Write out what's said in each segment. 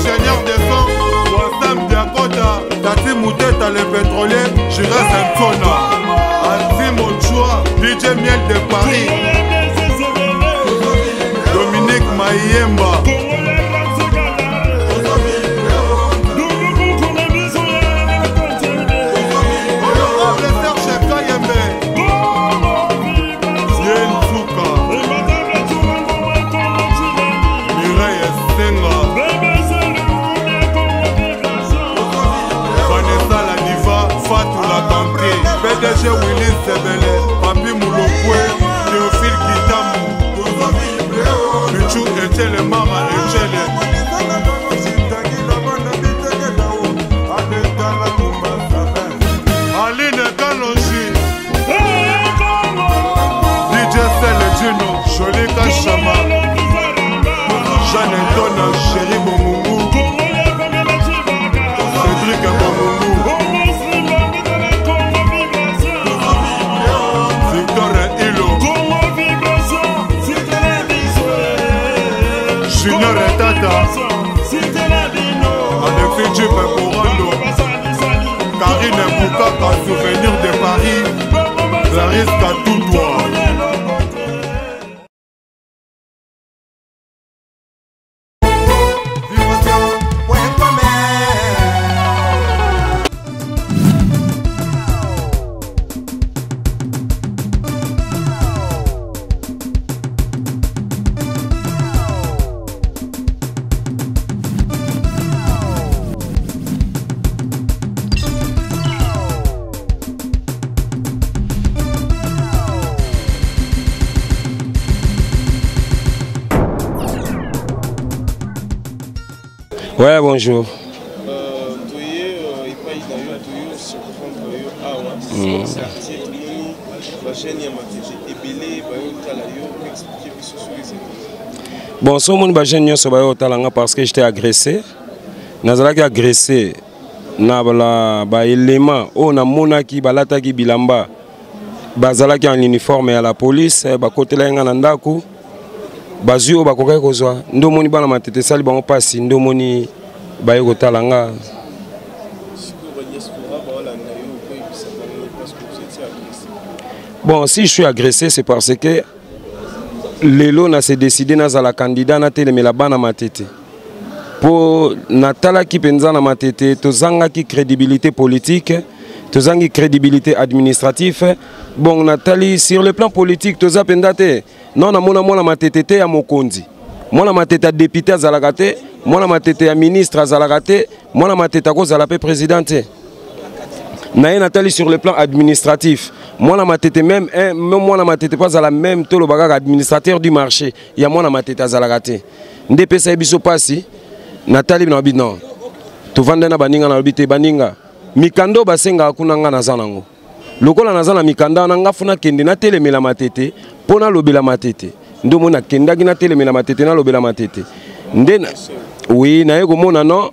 Ingénieur de son, Wassam Diakota, Tati Mouteta le pétrolier, Jura Santona, Ati Monchoua, DJ Miel de Paris, Dominique Mayemba. PDG Willy Sebele, Papi Moulokwe, Théophile Kitamu, Michou Echele, Mama Echele. Aline Kalonji, DJ Sele Dino, Jolie Kachama, Jeanne Antona, Chéri Bongungu, Cédric Bongungu, Victor Ilo, Junior Tata, Alexis Djipe Korando, Karine Boukaka, Souvenir de Paris, Clarisse Katoutoua. Ouais, bonjour. Bon, so moni ba jeune nyonso bayo otala nga parce que j'étais agressé. Nazalaki agressé na ba ba élément oyo namonaki balataki bilamba bazalaki en uniforme ya la police bakotelaki nga na ndako bazwi oyo bakokaki kozwa nde omoni bana matete esali bango mpasi nde omoni baye kotala nga. Bon, si je suis agressé, c'est parce que lelo na se décidé nazala candidat natelemela bana matete mpo natalaki mpenza na matete tozangaki crédibilité politique, tozangi crédibilité administrative. Bon, natali sur le plan politique toza mpenza te. Non, namona mwana matete te ya mokonzi, mwana matete ya député azalaka te, mwana matete ya ministre azalaka te, mwana matete akozala mpe président te. Naye natali sur le plan administratif, mwana matete même mwana matete mpo azala même toloba kaka administrateur du marché ya mwana matete azalaka te. Nde epesa ye biso mpasi. Natali na lobi non, tovandai na baninga na lobi te, baninga mikanda oyo basengaka kuna nga naza nango, lokola naza na mikanda wana nga funa kende natelemela matete mpo nalobela matete. Nde omoni nakendaki natelemela matete nalobela matete nde oui, naye komona non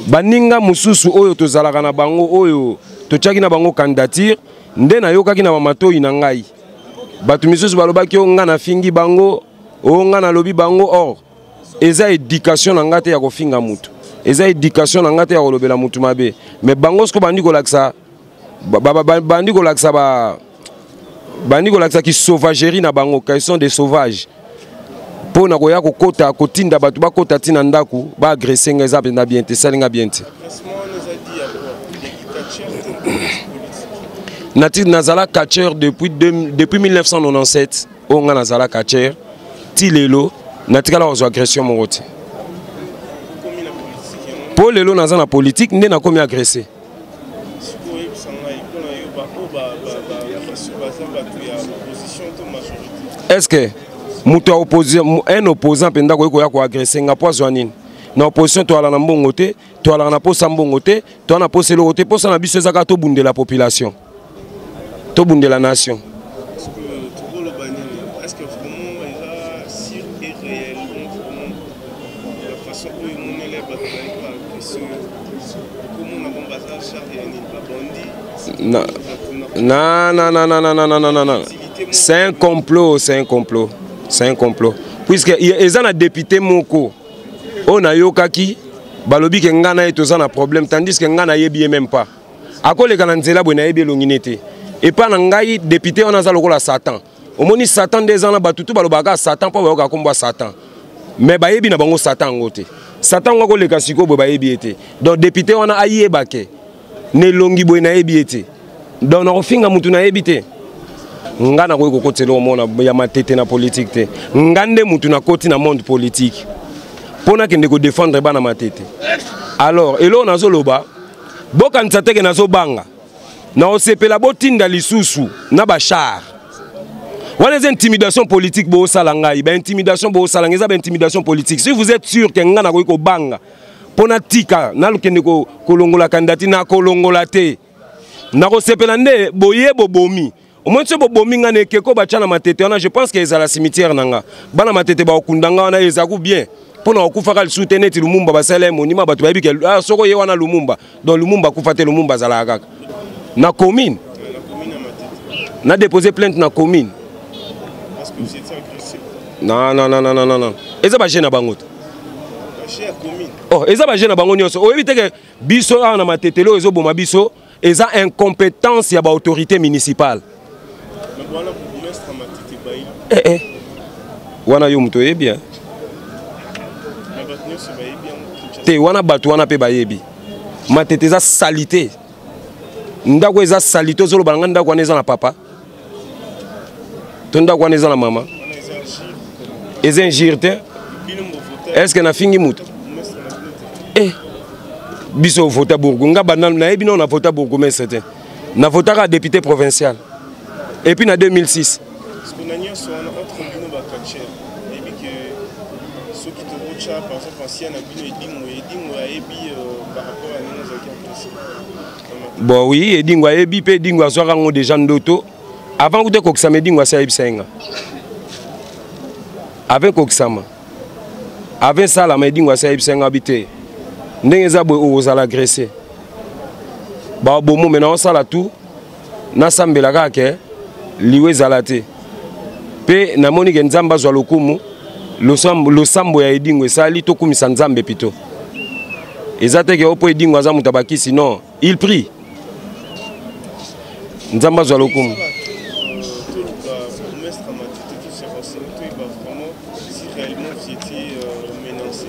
baninga mosusu oyo tozalaka na bango oyo totiaki na bango candidature nde nayokaki na bamatoi na ngai bato misusu balobaki oyo nga nafingi bango, oyo nga nalobi bango. Or eza éducation na nga te ya kofinga mutu, eza éducation na nga te ya kolobela mutu mabe. Mais bango siko bandi kolakisa bandi kolakisa ba bandi kolakisa ki sauvagerie na bango, qu'ils sont des sauvages mpo na koya kokota kotinda bato bakota ntina ndako baagresse nga. Eza mpenza bien te, esali nga bien te. Nati nazala catcheur depuis 1997 oyo nga nazala catcheur ti lelo natikala kozwa agression moko te. Mpo lelo naza na politique nde nakomi agressé. Est-ce que moto ya opposition, un opposant mpenza akoki koya koagresse nga mpo azwa nini? Na opposition toala na mbongo te, toalaka na posa mbongo te, toa na posa eloko te. Posa na biso eza kaka tobundela population, tobundela nation. Non, non, non, non, non, non, non, non, non. C'est un complot, c'est un complot, c'est un complot. Puisque eza na député moko oyo nayokaki Balobi ke nga na ye toza na problème, tandis que nga nayebi ye même pas. Akoleka na nzela boye, nayebi elongi ne te. Epa na ngai, député wana aza lokola Satan. Omoni Satan nde eza na bato tu balobaka Satan mpo bayokaka kombo ya Satan, mais bayebi na bango Satan yango te. Satan yango akoleka sikoyo boye, bayebi ye te. Donc député wana ayeba ke na elongi boye nayebi ye te. Donc nakofinga mutu nayebi te. Nga nakoki kokotela omona ya Matete na politike te. Nga nde mutu nakoti na monde politique mpo nakende kodefendre bana Matete. Alors eloko nazoloba, bokanisa teke nazobanga. Naosepela botinda lisusu na bachar wana. Eza intimidation politique boosala ngai, baintimidation boosala ngai eza baintimidation politique. Si vous êtes sûr ke ngai nakoki kobanga mpo natika nalokende kolongola kandidati, nakolongola te. Nakosepela nde boye bobomi. Omoni, so bobomi nga na ekeko batya na Matete wana, je pense ke ezala cimetière na nga. Bana Matete bakokunda nga wana, ezaku bien mpo na kokufaka lisusu te. Neti Lumumba, basala ye monima, bato bayebi ke ah, soko ye wana Lumumba. Donc Lumumba akufa te, Lumumba azalaka kaka na commune. Na déposé plainte na commune. Non, non, non, non, non, non, eza baje na bango te. Oh, eza baje na bango nyonso. Oyebi te ke biso awa na Matetele, oyo ezoboma biso eza incompétence ya baautorité municipale. Eh, eh. Wana yo moto oyebi te. Wana bato wana mpe bayebi Matete eza salité. Ndako eza salité. Ozoloba na nga ndako wana eza na papa to ndako wana eza na mama, eza injure te. Est ce que nafingi moto? Eh, biso vota bourg, nga banda nayebi nao, na vota bourgmestre te, na votaka député provincial et puis na 2006. Na nyonso wana, entre bino bacatcheurs, nayebi ke soki tokotya par exemple ancien na bino Edingo, Edingo ayebi par rapport à ndenge ozalaki agressé? Bon, oui, Edingo ayebi mpe. Edingo azwaka yango déjà ndoto avant kuta ekokisama. Edingo asi ayebisa ye nga avant ekokisama, avant esalama. Edingo asi ayebisa ye nga bi te, ndenge eza boye, okozala agressé, babomo. Me naosala tout, nasambela kaka ke liwa ezala te. Mpe namoni ke Nzambe azwa lokumu. Losambo ya Edingo esali tokumisa Nzambe pito. Eza te ke o mpo Edingo aza moto abakisi. Non, il prie, Nzambe azwa lokumu. Toluka bourgmestre Matete, to se renseigner, toyeba vraiment si réellement vous étiez menacé.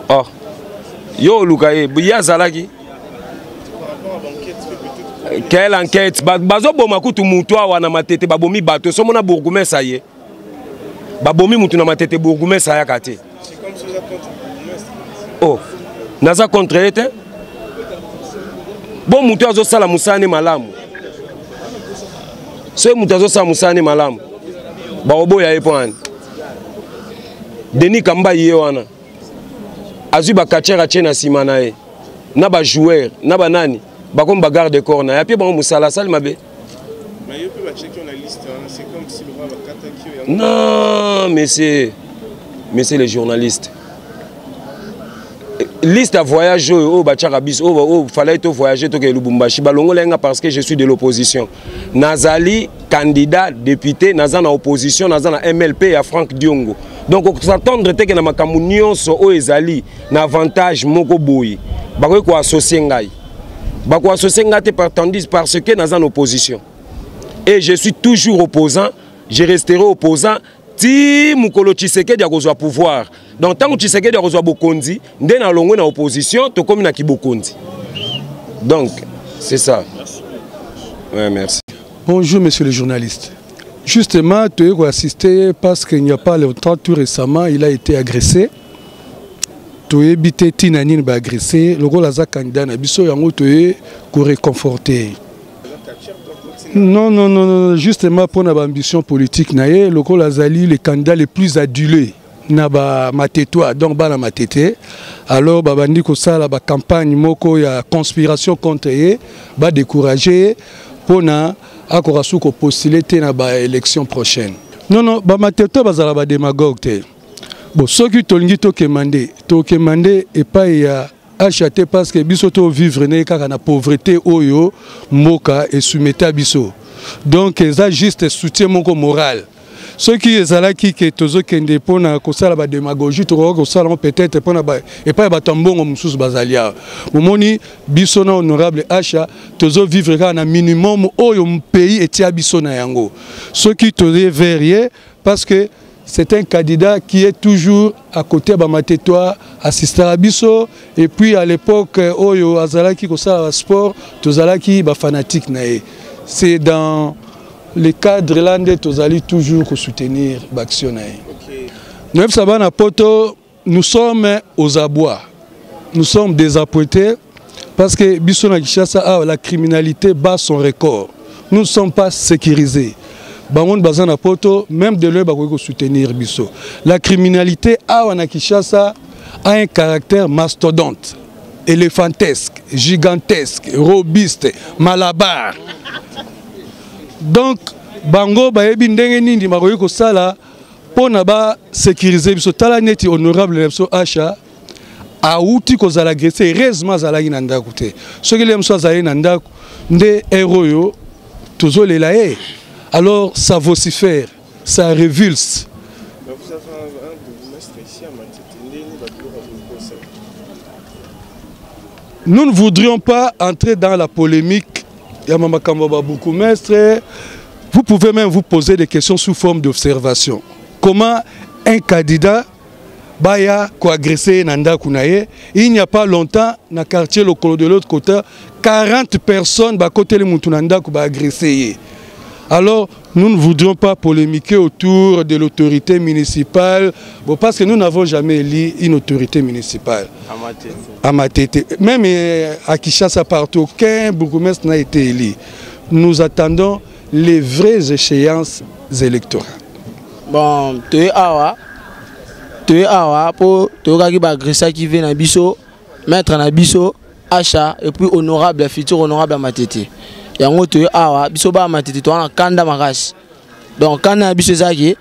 Oh, yo oluka ye, ye azalaki. Par rapport à l'enquête peut-être. Quelle enquête? Bazoboma kutu mutu awa na Matete, babomi bato. Somona bourgmestre aye, babomi mutu na Matete, bourgmestre ayaka te. C'est comme si oza contre bourgmestre. Oh, naza contre ye te. Bo mutu azosala mosala ne malamu, soki mutu azosala mosala ne malamu, bakoboya ye mpo ani? Denis Kambai ye wana azwi bacatcheurs, atie na nsima na ye, na bajoueur na banani, bakomi bagarde corps na ye, apie bango mosala, asali mabe. Mais yo mpe batiaki yo na liste wana, c'est comme si lokola bakataki yo yango. Non, monsieur, monsieur le journaliste, liste ya voyage oyo oyo batiaka biso, oyo oyo fallait to voyager, toke Lubumbashi, balongola nga parce que je suis de l'opposition. Nazali candidat député, naza na opposition, naza na MLP ya Frank Diongo. Donc s'attendre te ke na makambo nyonso oyo ezali na avantage moko boye bakoki koassocie ngai. Bakoassocie ngai te par tandis parce que naza na opposition et je suis toujours opposant, je resterai opposant ti mokolo Tshisekedi akozwa pouvoir. Donc ntango Tshisekedi akozwa bokonzi nde nalongwe na opposition, tokomi na kibokonzi. Donc c'est ça. Ouais, merci. Bonjour, monsieur le journaliste. Justement, tu as assisté parce qu'il n'y a pas longtemps, tout récemment, il a été agressé. Toyebi te ntina nini baagressé. Lokola aza candidat na biso, yango toye koréconforter. Non, non, non, non, justement mpona baambition politique na ye, lokola azali le candidat le plus adulé na bamatetwa, donc bana Matete, alors babandi kosala bacampagne moko ya conspiration contre ye, badécourage ye mpona akoka su kopostule te na baélection prochaine. Non, non, bamatetwa bazala badémagogue te. Bon, soki tolingi tokema nde tokema nde epai ya HAT, parce que biso tovivre ne kaka na pauvreté oyo mboka esumeta biso. Donc eza juste soutien moko moral. Soki ezalaki ke tozokende mpona kosala badémagogie, tokoki kosala yango peut-être mpona epai ya bato ya mbongo mosusu bazali awa. Momoni biso na honorable Asha tozovivre kaka na minimum oyo pays etia biso na yango. Soki toye vers ye, parce que c'est un candidat qui est toujours à côté ya bamatetwa, assistera biso. Et puis à l'époque oyo azalaki kosala sport, tozalaki bafanatique na ye. C'est dans le cadre là nde tozali toujours kosoutenir baaction na ye. Noyebisa bana poto, nous sommes aux abois, nous sommes désappointés, parce que biso na Kinshasa awa, la criminalité bat son record. Nous ne sommes pas sécurisés. Bango baza na poto, même de loin bakoki kosoutenir biso. La criminalité awa na Kinshasa a un caractère mastodonte, éléphantesque, gigantesque, robuste, malabar. Donc bango bayebi ndenge nini bakoki kosala mpo na basécuriser biso. Tala neti honorable na biso Asha awuti kozala agressé. Heureusement azalaki na ndako te. Soki le mosu azali na ndako nde ere oyo tozolela ye. Alors ça vocifère, ça révulse. Mais vous avez un bourgmestre ici à Matete, ndeni babiloko akokosa. Nous ne voudrions pas entrer dans la polémique ya makambo ya bourgmestre. Vous pouvez même vous poser des questions sous forme d'observation: comment un candidat baya koagresser na ndako na ye? Il n'y a pas longtemps, na quartier Lokolo, de l'autre côté, 40 personnes bakoteli mutu na ndako, baagresse ye. Alors nous ne voudrions pas polémiquer autour de l'autorité municipale, bon, parce que nous n'avons jamais élu une autorité municipale à Matete. Même à Kinshasa, partout, aucun bourgmestre n'a été élu. Nous attendons les vraies échéances électorales. Bon, toye awa, toye awa mpo toyokaki baagressaki vieux na biso, maître na biso Acha, et puis honorable, futur honorable ya Matete. Yango toye awa. Biso baya Matete toza na kanda makasi. Donc kanda na biso ezalaki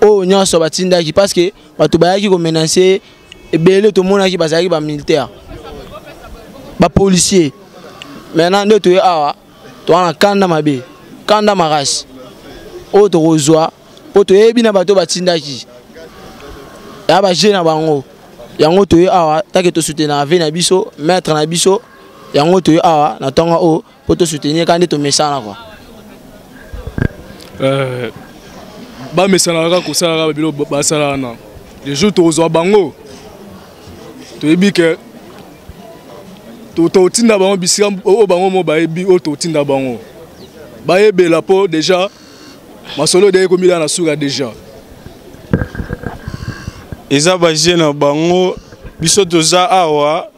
oyo nyonso batindaki, parce que bato bayaki komenacer ebele. Tomonaki bazalaki bamilitaire, bapolicier. Maintenant nde toye awa, toza na kanda mabe, kanda makasi oyo tokozwa mpo toyebi na bato batindaki ya baje na bango. Yango toye awa take tosoutenir vieux na biso, maître na biso. Yango toye awa na ntongo oyo mpo tosoutenir kaka nde tomesana kua. Bamesanaka kaka kosalaka biloko basala wana. Le jour tokozwa bango, toyebi ke totinda bango bisika oyo bango mo bayebi oyo totinda bango bayebela, mpo déjà masolo edeki komila na suka déjà. Eza baje na bango. Biso toza awa,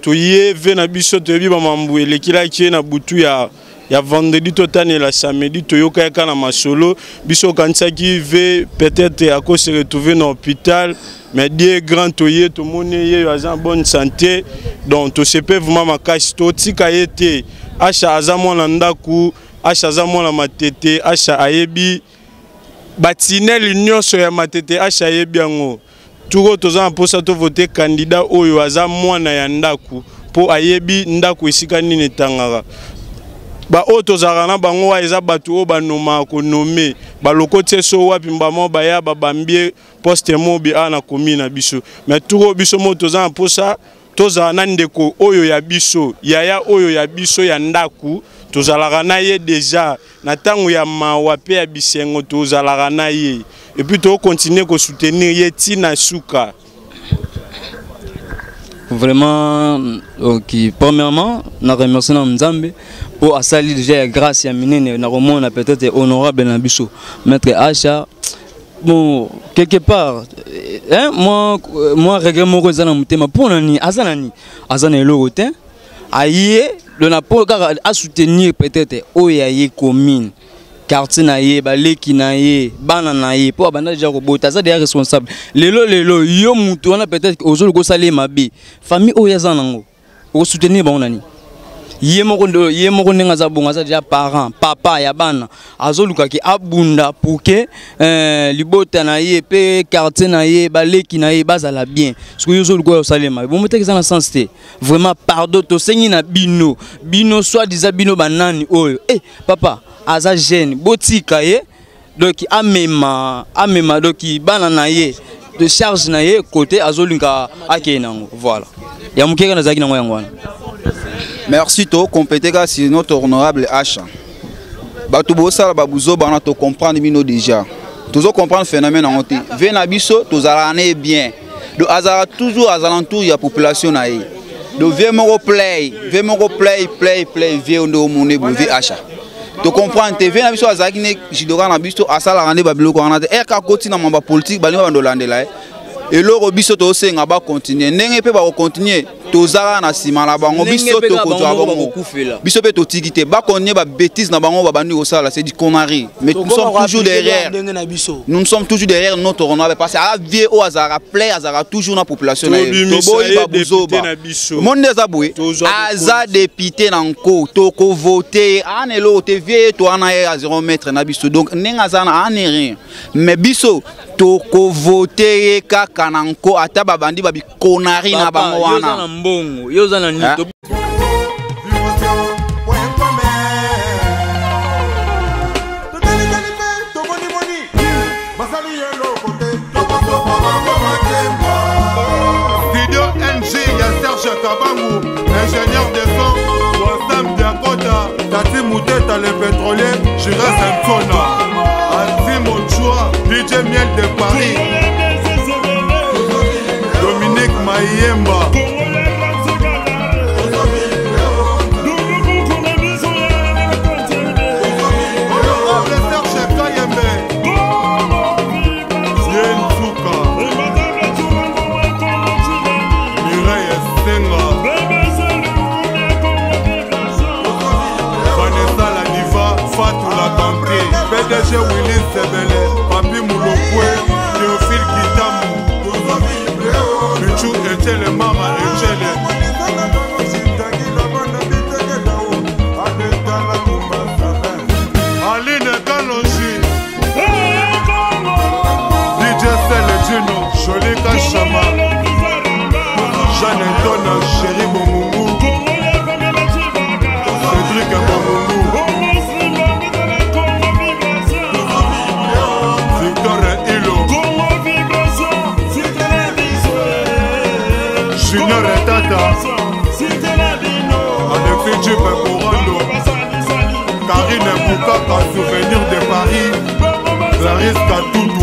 toye vieux na biso. Toyebi bamambu elekilaki ye na butu ya vendredi, totanela samedi. Toyokaka na masolo, biso okanisaki vieux peut-être akose retrouver na hôpital, mais Dieu est grand. Toye tomoni ye aza en bonne santé, donc tosepe vraiment makasi. Totika ye te. Asha aza mwana ndako, Asha aza mwana Matete, Asha ayebi batinele nyonso ya Matete, Asha ayebi yango. Turo toza na mposa tovote candidat oyo aza mwana ya ndako, mpo ayebi ndako esika nini etangaka. Baoyo tozalaka na bango wana eza bato oyo banomaka konommer, balokoti eso wapi mbamo baya babambie poste mobi awa na komi na biso. Mais turo biso mo toza na mposa tozala na ndeko oyo ya biso, yaya oyo ya biso ya ndako. Tozalaka na ye déjà na ntango ya mawa mpe ya bisengo, tozalaka na ye et puis tokocontinuer kosoutenir ye ntina suka. Vraiment, ok, premièrement na remercie na Nzambe mpo asali déjà ya grâce ya minene na komona peut-être honorable na biso, maître Acha. Bon, quelque part, hein, moi regret moko eza na motema. Mpo na nini? Aza na nini? Aza na eloko te. Aye lona mpo kaka asoutenir peut-être oyo aye commune, quartier na ye, baleki na ye, bana na ye, mpo abanda déjà kobota, aza déjà responsable. Lelo lelo yo mutu wana peut-être ozoluka osala ye mabe, famille oyo aza nango, okosoutenir bango na nini? Ye moko, ye moko ndenge aza bongo, aza déjà parent, papa ya bana, azolukaki abunda pour que libota na ye mpe quartier na ye, baleki na ye bazala bien. Soki yo ozoluka oyo osalema bongo teke, eza na sens te. Vraiment pardon, tosengi na bino, bino soi-disant bino banani oyo, papa aza jeune, botika ye. Donc amema amema donc bana na ye de charge na ye côté azolinga akende nango. Voilà, ya moke kaka nazalaki nango yango wana. Merci. To compléter kaka sur notre honorable H. Bato bosala babuzoba wana, tocomprendre bino déjà, tozo comprendre phénomène yango te. Ve na biso tozalaka na ye bien, donc azalaka toujours aux alentours ya population na ye. Donc vie moko play, vie moko play play play, vie nde omoni boye. Vie H, tocomprendre te. Vie na biso azalaki ne judoka na biso, asalaka nde babiloko wana te. Ere akoti na mambo ya politique, balingi babanda olandela ye. Eloko biso tozosenga, bacontinue ndenge mpe bakocontinue, toza kaka na nsima na bango. Biso tokozwa bango, biso mpe totiki te. Bacontinue babêtises na bango babandi kosala, c'est du connerie, mais nous sommes toujours derrière, nous sommes toujours derrière notre honorable, parce que aza vie oyo azalaka play, azalaka toujours na population na ye. Toboyi babuzoba. Monde nde eza boye, aza député na nko, tokovote ye. Ana eloko te, vie ye to wana ye a 0 mètre na biso. Donc ndenge aza na ana rien, mais biso tokovote ye kaka na nko, ata babandi babikonari na bango wana. Na mbongo yo oza na nini? Studio NG ya Serge Kabangu, ingénieur de son Wasam Diakota, Tati Mouteta le pétrolier, Jires Ntona, Ati Monchoua, DJ Miel de Paris, Dominique Mayemba. Honorable Serge Kayembe, Yen Tsuka, Mireille Senga, Vanessa la Diva, Fatou la Tante, PDG Willy Sebele, Papi Moulokwe, Théophile Kitamu, Michou Etiele Mara Etiele. Aline Kalonji, DJ Sele Dino, Jolie Kachama, Jeanne Antona, Chéri Bongungu, Cédric Bongungu, Victor Ilo, Junior Tata, Alexis Djipe Korando, Karine Boukaka, Souvenir de Paris, Clarisse Katutu.